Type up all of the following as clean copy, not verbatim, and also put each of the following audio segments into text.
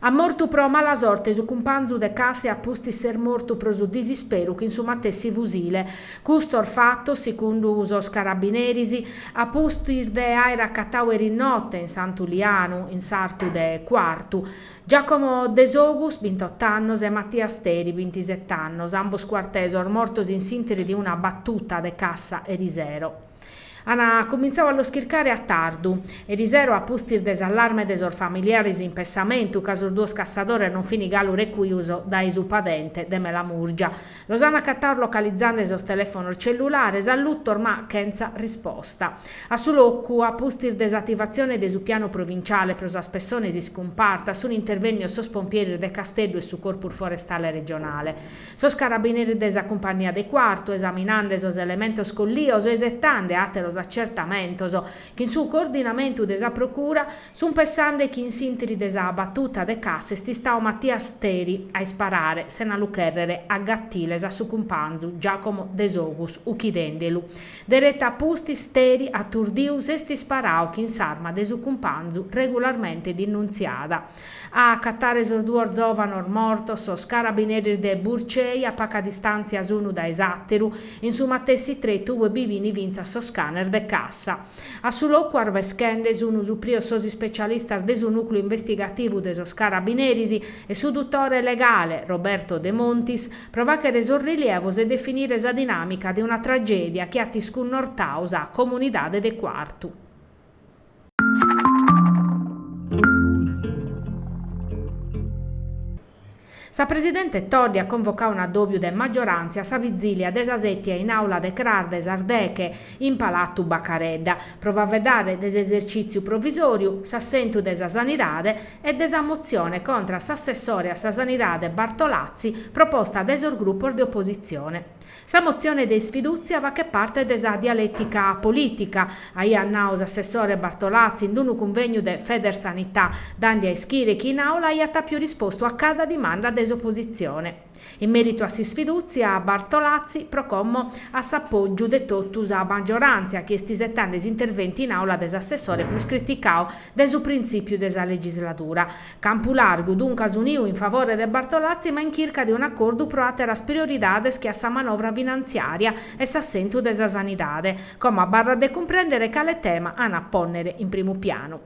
At mortu pro mala sorte su cumpanzu de cassa e a pustis s'est mortu pro su disisperu chin su matessi fusile. Custos fatos, sicundu sos carabineris, a pustis de aer acatadu eris note in Santu Lianu, in sartu de Cuartu, Giacomo Desogus, bintot'annos, e Mattia Steri, bintiset'annos, ambos cuartesos, mortos in s'interi de una batuta de cassa erisero. An cumintzadu a los chircare a tardu, erisero a pustis de s'allarme de sos familiares in pessamentu ca sos duos cassadores non fin galu recuidos dae su padente de Melamurgia. Los an acatados localizende sos telèfonos cellulares allutos ma chentza risposta. A su locu, a pustis de s'ativatzione de su pianu provinciale pro sas pessones iscumpartas, sun intervènnidos sos pompieris de Casteddu e su Corpus Forestale Regionale. Sos carabineris de sa Cumpannia de Cuartu, esaminande sos elementos collios e isetande àteros acertamentos chin su coordinamentu de sa Procura, Sunt pessande chi in s'interi de sa batuta de cassa est istadu Mattia Steri a isparare, sena lu chèrrere, a gattiles a su cumpanzu Giacomo Desogus, uchidendelu. Deretu a pustis Steri, aturdiu, s'est isparadu chin s'arma de su cumpanzu regularmente dinuntziada. A acatare sos duos zòvanos mortos sos carabineris de Burcei a paca distàntzia s'unu dae s'àteru, in su matessi tretu ue bi fin fintzas sos canes de cassa. A su locu arbeschende sun suprios sos ispecialistas de su nùcleu investigativu de sos Carabineris e su dutore legale Roberto Demontis pro fàghere sos rilievos e definire sa dinàmica de una tragèdia chi at iscunnortadu sa comunidade de Cuartu. Sa presidente Todde at convocadu un'addòbiu de magioràntzia a sa vizìlia de sa sètia in àula de cras de sas deche in Palatu Bacaredda pro faeddare de s'esercìtziu provisòriu, s'assentu de sa sanidade e de sa motzione contra a s'assessore a sa sanidade Bartolazzi proposta dae sos grupos de opositzione. Sa motzione de isfidùtzia faghet parte de sa dialètica polìtica, aiat nadu s'assessore Bartolazzi in unu cunvegnu de Federsanità, dande a ischire chi in àula aiat àpiu rispostu a cada dimanda de s'opositzione. In mèritu a s'isfidùtzia, Bartolazzi, pro como, at s'apògiu de totu sa magioràntzia chi est isetende s'interventu in àula de s'assessore prus criticadu dae su printzìpiu de sa legisladura. Campu largu, duncas uniu in favore de Bartolazzi ma in chirca de un'acordu pro àteras prioridades che a sa manovra finantziària e s'assentu de sa sanidade. Como abarrat de cumprèndere cale tema an a pònnere in primu pianu.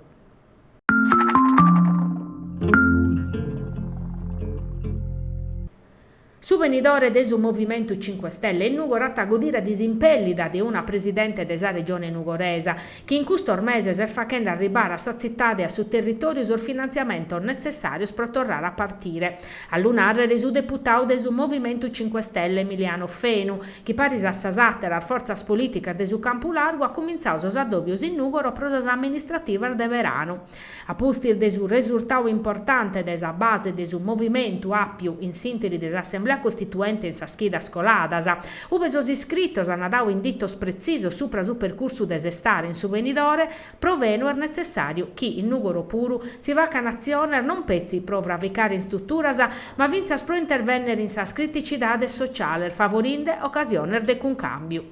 Su benidore de su Movimentu Cinque Stelle in Nùgoro at a godire de s'impèllida de una presidente de sa Regione nugoresa, chi in custos meses est faghende arribare a sa tzitade e a su territòriu sos finantziamentos netzessàrios pro torrare a partire. A lu nàrrere su deputadu de su Movimentu Cinque Stelle Emiliano Fenu, chi paris a sas àteras fortzas polìticas de su Campu Largu at cumintzadu sos addòbios in Nùgoro pro sas amministrativas de beranu. A pustis de su resurtadu importante de sa base de su movimentu àpiu in s'ìnteri de s'Assemblea Costituente in sas chidas coladas, ube sos iscritos ant dadu inditos pretzisos supra su percursu de sestare in su benidore, pro Fenu est netzessàriu chi in Nùgoro puru si facan atziones non petzi pro fravicare istruturas, ma fintzas pro intervènnere in sas criticidades sociales favorinde ocasiones de cuncàmbiu.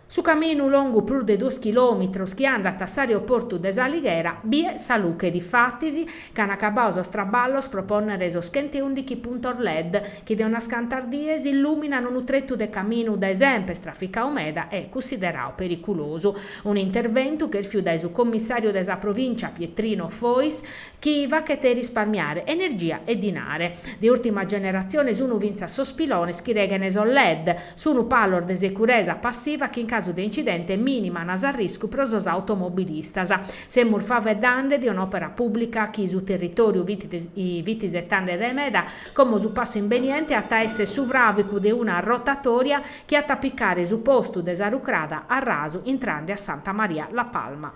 Su caminu longu prus de duos chilòmitros chi andat a s'aeroportu de S'Alighera biet sa luche difatis ca an acabadu sos traballos pro pònnere sos chent'e ùndichi puntos led chi de unas cantas dies illùminan unu tretu de caminu dae semper traficadu meda e cunsideradu periculosu. Un'interventu chèrfiu dae su commissàriu de sa provìncia Pietrino Fois chi faghet risparmiare energia e dinare. De ùrtima generatzione sunu fintzas sos pilones chi reghen sos led, sunu palos de securesa passiva chi in casu de incidente mìniman s'arriscu pro sos automobilistas. Semus faeddende de un'òpera pùblica chi su territòriu fit isetende dae meda, como su passu imbeniente at a èssere su fràvicu de una rotatòria chi at a picare su postu de sa rucrada a rasu intrende a Santa Maria La Palma.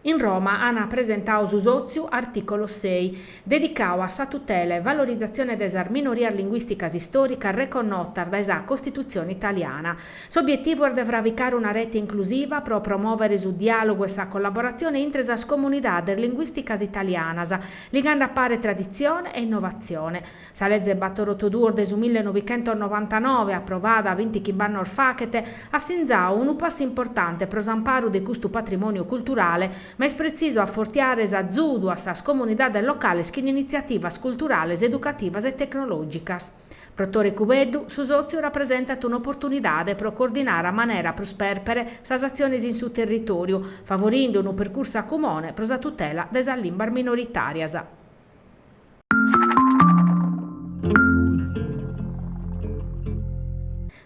In. Roma ana presentadu su sòtziu Articolo Sei, dedicadu a sa tutela e valorizatzione de sas minorias linguìsticas istòricas reconnotas dae sa Costitutzione italiana. S'obietivu est de fravicare una rete inclusiva pro promòvere su diàlogu e sa collaboratzione intre sas comunidades linguìsticas italianas, ligande a pare traditzione e innovatzione. Sa leze batorotoduos de su millenovichentosnovantanove, aprovada bintichimb'annos faghet, at sinzadu unu passu importante pro s'amparu de custu patrimòniu culturale, ma est pretzisu afortiare s'azudu a sas comunidades locales chin initziativas culturales, educativas e tecnològicas. Pro Tore Cubeddu, su sòtziu rapresentat un'oportunidade pro coordinare a manera prus pèrpere sas atziones in su territòriu, favorinde unu percursu a cumone pro sa tutela de sas limbas minoritàrias.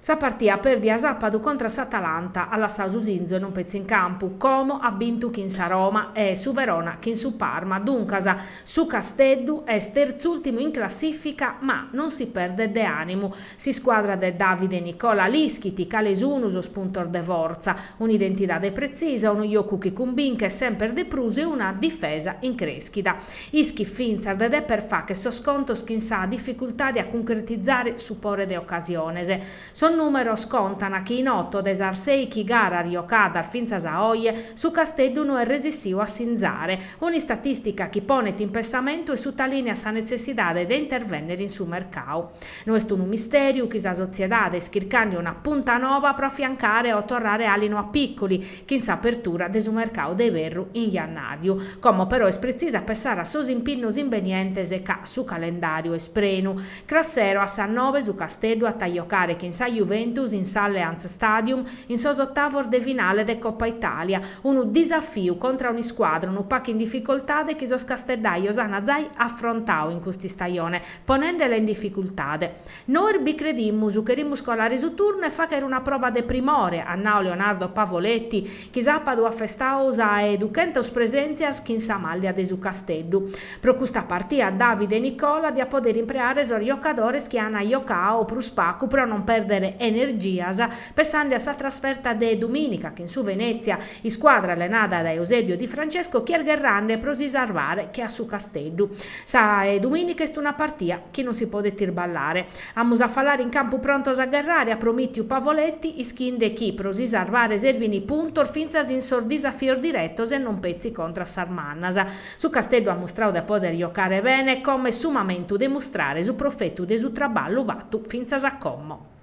Sa partia pèrdia sàpadu contra s'Atalanta at lassadu su sinzu e non petzi in campu, como at bintu chin sa Roma e su Verona chin su Parma, duncas su Casteddu est tertz'ùltimu in classìfica ma non si perdet de ànimu. S'iscuadra de Davide Nicola l'ischit cale sunu sos puntos de fortza, un'identidade pretzisa, unu jocu chi cumbinchet semper de prus e una difesa in crèschida. Ischit fintzas de deper fagher sos contos chin sa dificultade a cuncretizare su pore de ocasiones. Sos nùmeros contan chi in oto de sas sèichi garas jocadas fintzas a oje, su Casteddu no est resissiu a sinzare, un'istatìstica chi ponet in pessamentu e sutalìneat sa netzessidade de intervènnere in su mercau. No est unu mistèriu chi sa sotziedade est chircande una punta noba pro afiancare o torrare àlinu a Piccoli, chin s'apertura de su mercau de iberru in jannàriu. Como però est pretzisu a pessare a sos impinnos imbenientes ca su calendàriu est prenu. Cras sero a sas nobe su Casteddu at a jocare chin sa Juventus in s'Allianz Stadium in sos otavos de finale de Coppa Italia, unu disafiu contra un'iscuadra unu pacu in dificoltade chi sos casteddajos an zai afrontadu in custa istajone, ponendela in dificultade. Nois bi credimus, cherimus colare su turnu e fàghere una prova de primore, at nau Leonardo Pavoletti, chi sàpadu at festadu sa 'e duchentos presèntzias chin sa màllia de su Casteddu. Pro custa partia Davide Nicola diat pòdere impreare sos jocadores chi an jocadu prus pacu pro non pèrdere energias, pessande a sa trasferta de dumìnica chin su Venètzia, iscuadra allenada dae Eusebio Di Francesco chi est gherrande pro si sarvare che a su Casteddu. Sa 'e dumìnica est una partia chi non si podet irballare. Amus a falare in campu prontos a gherrare, at promìtiu Pavoletti, ischinde chi pro si sarvare servint puntos fintzas in sos disafios diretos e non petzi contra sas mannas. Su Casteddu at mustradu de pòdere jocare bene, como est su mamentu de mustrare su profetu de su traballu fatu fintzas a como.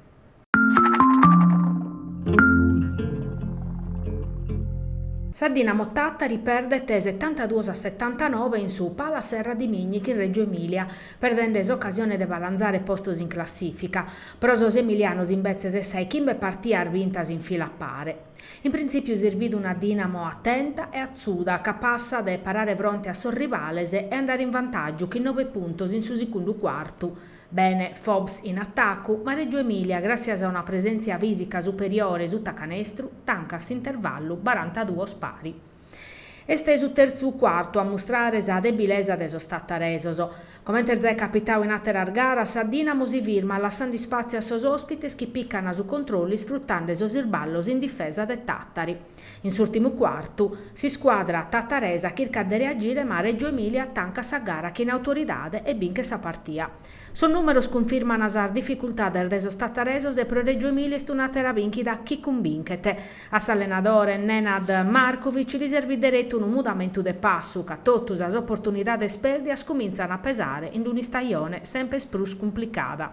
Sa Dinamo Tàtari perdet setantaduos a setantanoe in su Pala Serradimigni chin Reggio Emilia, perdende s'ocasione de balanzare postos in classìfica. Pro sos emilianos imbetzes est sa 'e chimbe partias bintas in fila a pare. In printzìpiu s'est bidu una Dinamo atenta e atzuda, capassa de parare fronte a sos rivales e andare in vantàgiu chin nobe puntos in su segundu cuartu. Bene Fobbs in atacu, ma Reggio Emilia, gràssias a una presèntzia fìsica superiore suta canestru, tancat s'intervallu barantaduos pari. Est su tertzu cuartu a mustrare sa debilesa de sos tataresos. Comente est zai capitadu in àteras garas, sa Dinamo si firmat lassende ispàtziu a sos òspites chi pican su controllu isfrutende sos isballos in difesa de Tàtari. In s'ùrtimu cuartu, s'iscuadra tataresa chircat de reagire ma Reggio Emilia tancat sa gara chin autoridade e binchet sa partia. Sos nùmeros cunfirman sas dificultades de sos tataresos e pro Reggio Emilia est un'àtera bìnchida chi cumbinchet. A s'allenadore Nenad Markovic li servit deretu unu mudamentu de passu ca totu sas oportunidades pèrdias cumintzan a pesare in un'istajone semper prus cumplicada.